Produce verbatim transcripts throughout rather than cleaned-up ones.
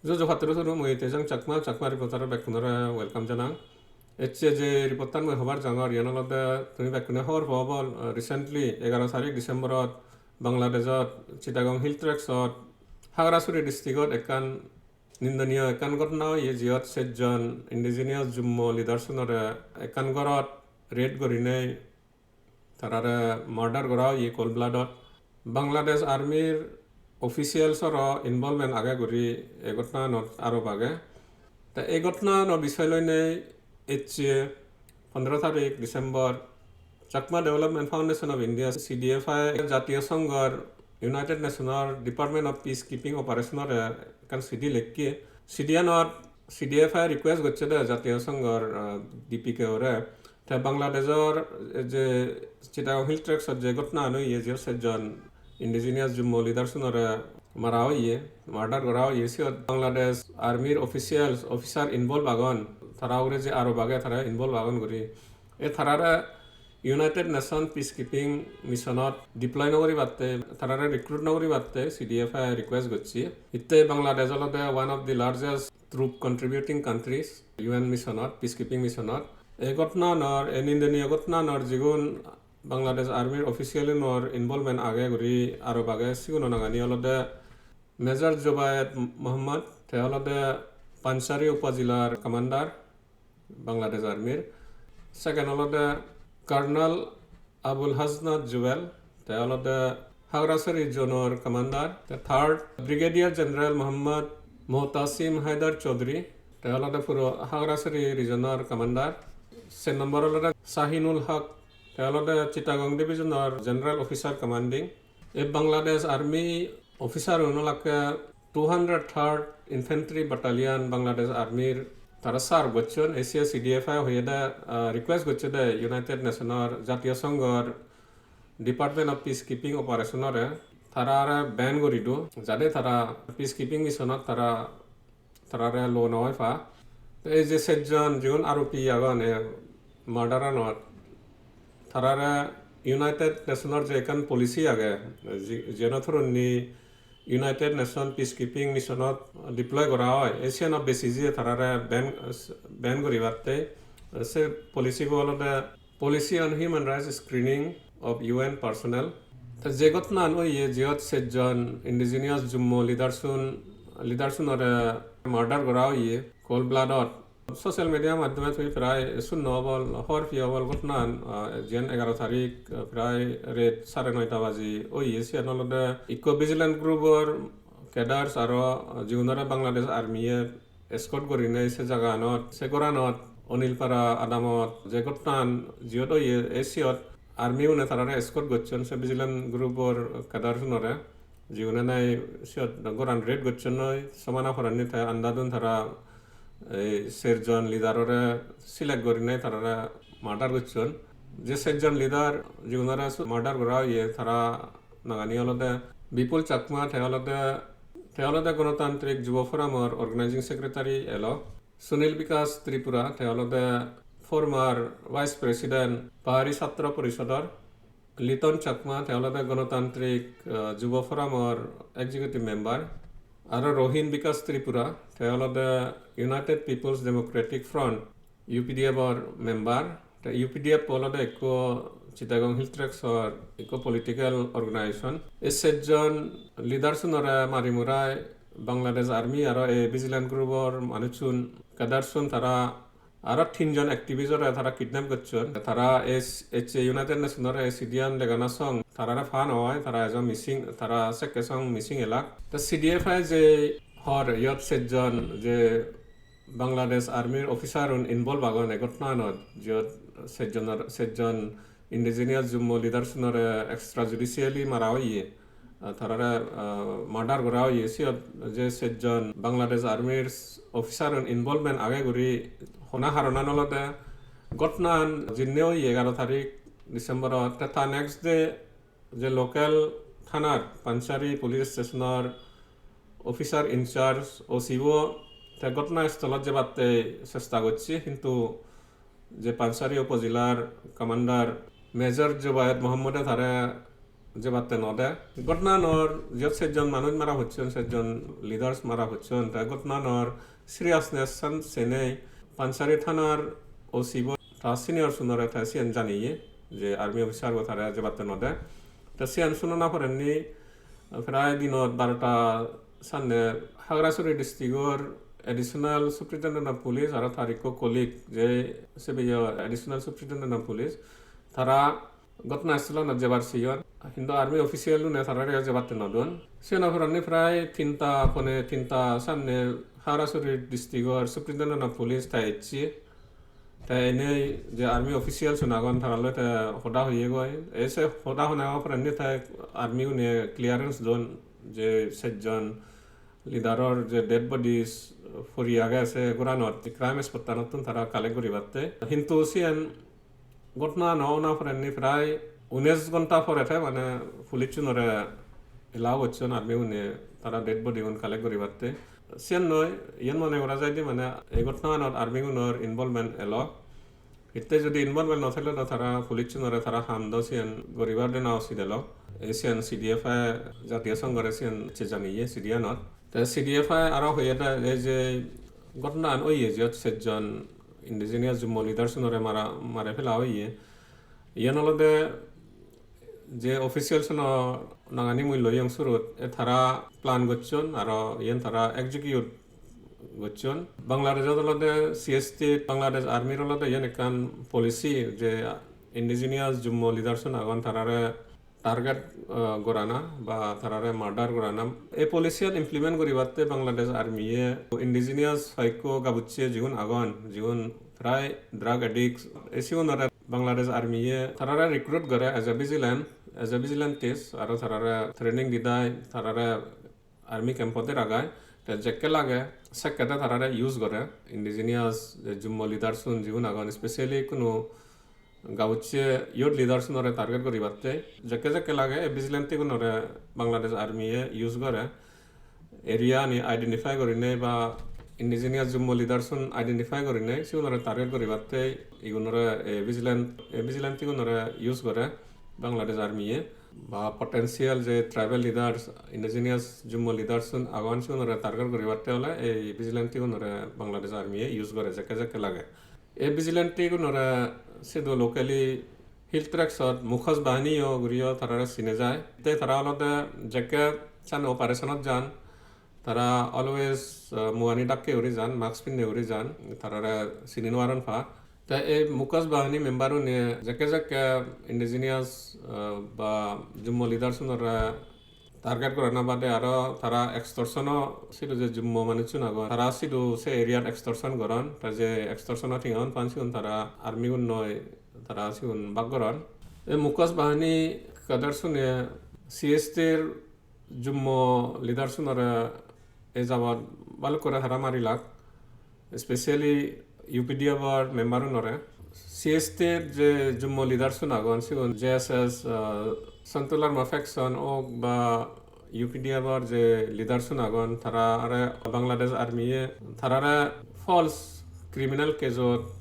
Juju patturu turu, mui Tejang Chakma, Chakma Reporter bekkunore welcome janang. Ecche je report-tan mui hobar jangor, iyan olode tumi bekkune hobor po obol, ah, recently egaro tarik December-ot Bangladeshot Chittagong Hill Tracts-ot Khagrasuri district-ot ekkan nindoniyo ekkan ghotona oye, jiyot sejjon indigenous Jummo leader-unore ekkan ghorot raid gurinei tarare murder gora oye cold blood-ot. Bangladesh Army-r officials-oro involvement age guri ei ghotonanot arop age. Te ei ghotonano bisoy loinei ecche pondro tarik December Chakma Development Foundation of India, C D F I, Jatiyo Songhor United Nation-or Department of Peacekeeping Operation-ore ekkan sidi lekke. Sidiyanot C D F I request gocche de Jatiyo Songhor, ah, D P K-ore. Te Bangladeshor je Chittagong Hill Tracts-ot je ghotonan oye, je sejjon indigenous Jummo leader-unore mara oye, murder gora oye, siyot Bangladesh Army-r officials, officer involve agon, tara ugure je arop age tara involve agon guri. E tarare United Nation Peacekeeping Mission-ot deploy no guribatte, tarare recruit no guribatte C D F I request gocche. Hitte Bangladesh olode one of the largest troop contributing countries U N mission-ot, peacekeeping mission-ot. Ei ghotonanor, ei nindoniyo ghotonanor jigun Bangladesh Army-r official-unor involvement age guri arop age, siguno nangani olode Major Jobayed Mohammad, te olode Panchari upojilar commander Bangladesh Army-r. Second olode Colonel Abul Hasnat Jubel, te olode Khagrasuri zone-or commander. Te third, Brigadier General Mohammad Mohtasim Haidar Chaudhry, te olode puro Khagrasuri region-or commander. Se number olode Sahinul Haq, te olode Chittagong Division-or General Officer Commanding. Ei Bangladesh Army officer-un olakke two hundred third Infantry Battalion Bangladesh Army-r tara serve gocchon, ei siye C D F I hoyede, ah, request gocche de United Nation-or Jatiyo Songhor Department of Peacekeeping Operation-ore tarare ban guri do, jade tara peacekeeping mission-ot tara, tarare lo no oi pa. Te ei je sejjon jigun aropi agon ei murder-anot, tarare United Nation-or je ekkan policy age, je-, jeno through-ni United Nation Peacekeeping Mission-ot deploy gora oi, ei siyanot besi je tarare ban, ban guribatte. Se policy-bo olode Policy on Human Rights Screening of U N Personnel. Te je ghotonan oye, jiyot sejjon indigenous Jummo leaders-un, leaders-unore murder gora oye cold blood-ot. Social media maddhome tumi prai sunno obol, hobor piye obol ghotonan, ah, jiyan egaro tarik, ah, prai ret sare noita baji oye, siyan olode ikko vigilant group-or cadres aro, ah, jigunore Bangladesh Army-ye escort gurinei se jaganot, se goranot, Onilpara adamot je ghotonan jiyot oye, ei siyot army-une tarare escort gocchon, se vigilant group-or cadres-unore, jigune nahi siyot goran raid gocchonnoi, somana poranni te andadun tara ei serjon leader-ore select gurinei tarare murder gocchon. Je serjon leader jigunore su-, murder gora oye, tara nangani olode Bipul Chakma, te olode, te olode Ganatantrik Jubo Forum-or Organizing Secretary elo. Sunil Bikash Tripura, te olode former Vice President Pahari Chhatro Porishodor. Liton Chakma, te olode Ganatantrik, eh, Jubo Forum-or Executive Member. Aro Rohin Bikash Tripura, te olode United People's Democratic Front, U P D F-or member. Te U P D F olode ekko Chittagong Hill Tracts-or ekko political organization. Ei sejjon leaders-unore mari murai Bangladesh Army aro ei vigilant group-or manuchun, cadres-un, tara aro tinjon activist-ore tara kidnap gocchon. Tara ei s-, ecche United Nation-ore ei sidiyan legana song tarare pa no oi, tara ejo missing, tara sekke song missing elak. Te C D F I je hor iyot sejjon je Bangladesh Army-r officer-un involve agon ei ghotonanot, jiyot sejjonor, sejjon indigenous Jummo leaders-unore extrajudicially mara oye, ah, tarare, ah, murder gora oye, siyot je sejjon Bangladesh Army-r officer-un involvement age guri hona haronan olode ghotonan jinne oye egaro tarik December-ot, te ta next day je local thanar Panchari police station-or officer in charge, O C-bo te ghotona stholot jebatte chesta gocche, hintu je Panchari upojilar commander Major Jobayed Mohammode tare jebatte no de. Ghotnanor jiyot sejjon manuj mara pocchon, sejjon leaders mara pocchon, te ghotnanor seriousness-an senei Panchari thanar O C bo ta senior sunore te siyen janiye je army officer bo tare jebatte no de. Te siyen sunona porenni prai dinot barota sanne Khagrasuri district-or additional superintendent of police aro tar ikko colleague je sibe yo additional superintendent of police, tara ghotna stholot jebar seyon, hintu army official-une tarare jebatte no don. Siyen oporonni prai tinta pone tinta sanne Khagrasuri district-or superintendent of police te ecche. Te enei je army officials-un agon, taralloi te hoda hoyegoi. E se hoda hona oporonni te army-une clearance don je sejjon leader-or je dead bodies pori age se goranot, crime spot-anottun tara collect guribatte. Hintu siyen ghotna no ona porenni prai unis ghonta pore te mane police-unore allow gocchon army-une tara dead body-un collect guribatte. Siyen noi, iyen mone gora jaide mane ei ghotnaganot army-gunor involvement elo. Hitte jodi involvement no thele do tara police-unore tara ham do siyen guribar dena usit elo. Ei siyen C D F I Jatiyo Songhore siyen ecche janiye C D-anot. Te C D F I aro hoyede ei je ghotnagan oye jiyot sejjon indigenous Jummo leaders-unore mara, mare fela oye. Iyen olode je officials-uno nangani mui loyong surut, e tara plan gocchon aro iyen tara execute gocchon. Bangladeshot olode C S T, Bangladesh Army-r olode iyen ekkan policy je indigenous Jummo leaders-un agon tarare target, eh, gorana ba tarare murder gorana. Ei policy-an implement guribatte Bangladesh Army-ye indigenous hoyekko gabucche jigun agon, jigun prai drug addicts, ei sigunore Bangladesh Army-ye tarare recruit gore as a vigilant, as a vigilantes, aro tarare training didai, tarare army camp-ot ragai, te jekke lage sekke te tarare use gore. Indigenous je Jummo leaders-un jigun agon, especially hono gabucche youth leaders-unore target guribatte jekke jekke lage ei vigilante-gunore Bangladesh Army-ye use gore. Area-ani identify gurinei ba indigenous Jummo leaders-un identify gurinei sigunore target guribatte igunore, eh, vigilant, eh, vigilante-gunore use gore Bangladesh Army-ye. Ba potential je tribal leaders, indigenous Jummo leaders-un agon sigunore target guribatte ole ei vigilante-gunore Bangladesh Army-ye use gore jekke jekke lage. Ei vigilante-gunore sidu locally Hill Tracts-ot Mukhoj Bahini-yo guriyo tarare sine jai. Te tara olode jekke senne operation-ot jan, tara always, uh, muani dakke guri jan, mask pinne guri jan, tarare sini nw paron pa. Te ei Mukhoj Bahini member-une jekke jekke indigenous, uh, ba Jummo leaders-unore target gorana bade aro tara extortion-o, sidu je Jummo manuchun agon, tara sidu se area-t extortion goron, te je extortion-o tengaun pan sigun tara army-gunnoi tara sigun bhag goron. Ei Mukhoj Bahini cadres-une C S T-r Jummo leaders-unore ei jabot balukkore tara marilak, especially U P D F-or member-unore. C S T-r je Jummo leaders-un agon, sigun J S S, uh, Santu Larma faction ok ba U P D F-or je leaders-un agon, tarare Bangladesh Army-ye tarare false criminal case-ot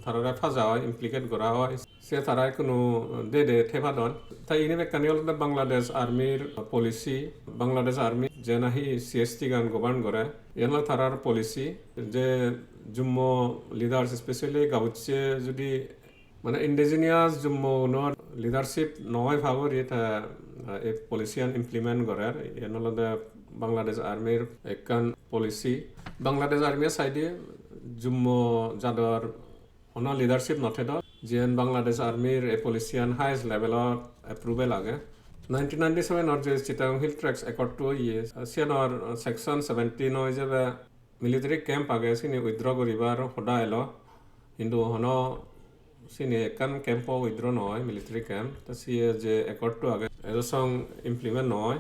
tarare paja oi, implicate gora oi. Se tara ikkunu de de thepadon. Ta ini bekkani olode Bangladesh Army-r policy, Bangladesh Army je nahi C S T-gan govern gore, iyan olode tarar policy je Jummo leaders, especially gabucche judi mane indigenous Jummo-unor leadership noi pagori, ta, eh, ei policy-an implement gorer. Iyan olode Bangladesh Army-r ekkan policy. Bangladesh Army-ye saide Jummo jador hono leadership no thedo, jiyen Bangladesh Army-r ei policy-an highest level-ot approval age. Nineteen ninety-seven-or je Chittagong Hill Tracts Accord-to oye, siyanor section seventeen-o ijebe military camp age, sini withdraw guribar hoda elo, hintu hono sini ekkan camp-o withdraw no oi, military camp. Te siye je Accord-to age, ejo song implement no oi.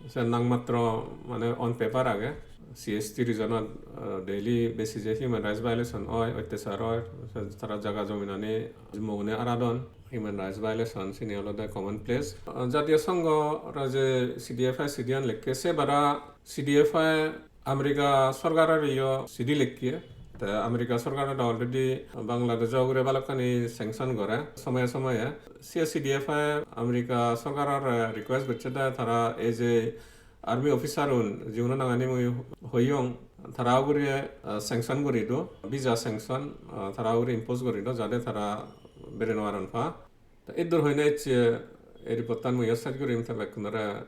Se nang matro mane on paper age. C S T region-ot, uh, daily basis-e human rights violation oi, ottechar oi, se tara jaga jominani Jummo-gune aradon, human rights violation, sini olode commonplace. Uh, Jatiyo Songhore je C D F I sidi-an lekke, se bara C D F I America sorkaroreyo sidi lekke. Te America sorkare do already Bangladesh-o ugure balokkani sanction gore somoye somoye. C A C D F-e America sorkarore request gocche de tara ei je army officer-un, jiuno nangani mui hoyong, tara ugure, ah, sanction guri do, visa sanction, ah, tara ugure impose guri do, jade tara bere nw paron pa. Te iddur hoine ecche ei report-tan mui sej gurim, te bekkunore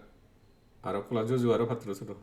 aro ekkola juju aro patturu suru.